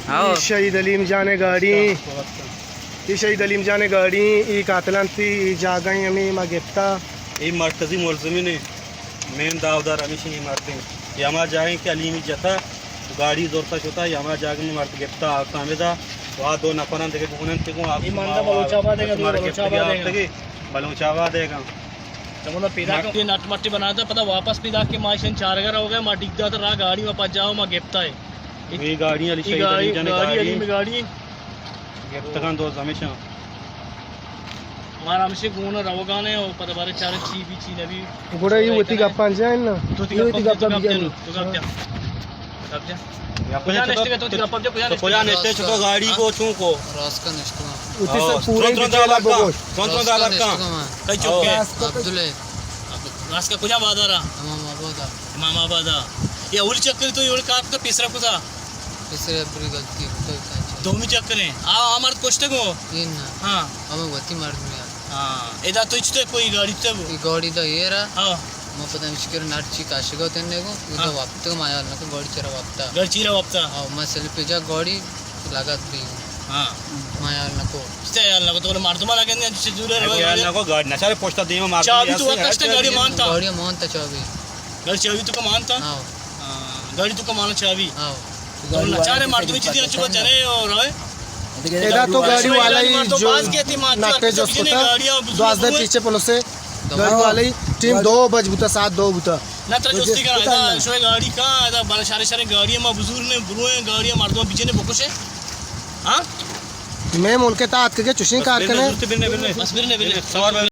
ہاں۔ اے شہید حلیم جان ءِ گاڑی، اے شہید حلیم جان ءِ گاڑی، اے قاتلان تھی، اے جاگہ ہمے ما گپتا۔ اے مرکزی ملزمین ایں، مین دعویدار ہمیش ایں، اے مرد ایں۔ اے ہما جاگہ ایں کہ حلیمی جتا، گاڑی زرتا شتا، اے ہما جاگہ ایں مرد گپتا، آکام دا، و آ دو نفران دگہ گون انت کہ گوں آ، اے مرد بلوچ آباد ءَ، مار بلوچ گپتگی آباد ءَ۔ آپتگی، بلوچ آباد ءَ۔ چمودا پیداک ایں، نٹ مٹی بناتا، پدا واپس پیداک ایں، ما ایشان چارگا روگا ایں، ما ڈیک داتا راہ، گاڑی ما پجاو ما گپتا ایں۔ اے گاڑی علی، اے شہید گاڑی، علی جان ءِ گاڑی گاڑی۔ علی گاڑی۔ گپتگاں دو زمشاں۔ مارا ہمشی گون روگانے او پدا بارے چارے چی بی چی نبی۔ گڑا اے وتی گپاں جن نا۔ تو وتی گپاں جن، تو گپ جن۔ گپ جن۔ کجا نشتگے تو وتی گپاں جن، کجا نشتگے؟ کجا نشتے چکو گاڑی کو چون کو؟ راست کا نشتگاں۔ وتی سر پورے ترند ترند ڈیٹیل بگوش۔ ترند ترند راست کا نشتگاں۔ کئی چوک ہے؟ عبداللہ۔ راست کا کجا بازار ہے؟ امام آباد۔ امام آباد۔ اے اولی چکر تو یوڑ کار کتا، پیسرا کتا؟ پیسرا بری غلطی کتا۔ دومی چکر ایں۔ آ، آ مرد کشتگو؟ اے نا۔ ہاں۔ ہمے وتی مردم ایں۔ ہاں۔ ادا تو چتے کوئی گاڑی تے گو؟ اے گاڑی دا ایر۔ ہاں۔ ما پدا مشکر نٹ چی کاشگا تنے گو، ادا ہاں۔ واپتا ما یار نکو گاڑی چرا واپتا۔ گاڑی چرا واپتا؟ ہاں، ما سلپ جا گاڑی لگت بی۔ ہاں۔ ما یار نکو۔ چتے یار نکو، تو مردم لگن چی دور ہے؟ یار نکو، گاڑی نچارے پشتا دیما مردم۔ چابی تو وقت گاڑی مانتا؟ گاڑی مانتا چابی۔ گاڑی چابی تو کا مانتا؟ ہاں۔ ہاں، گاڑی تو کا مانا چابی؟ ہاں۔ تو لچارے مردمی چیزی انچو جنے او روے۔ ادا تو گاڑی والا ہی جو ناٹے جست کتا، دوازدہ پیچھے پلسے گاڑی والا ہی ٹیم دو بج بوتا، ساعت دو بوتا۔ نہ ترا جستی کرا، ادا شوے گاڑی کا، ادا بڑا شارے شارے گاڑی ما بزور نے بروے گاڑی مردم بیچے نے بکشے۔ ہاں؟ میں ملک تا آتکگے چوشیں کار کنے۔ بس برنے، برنے۔ سوار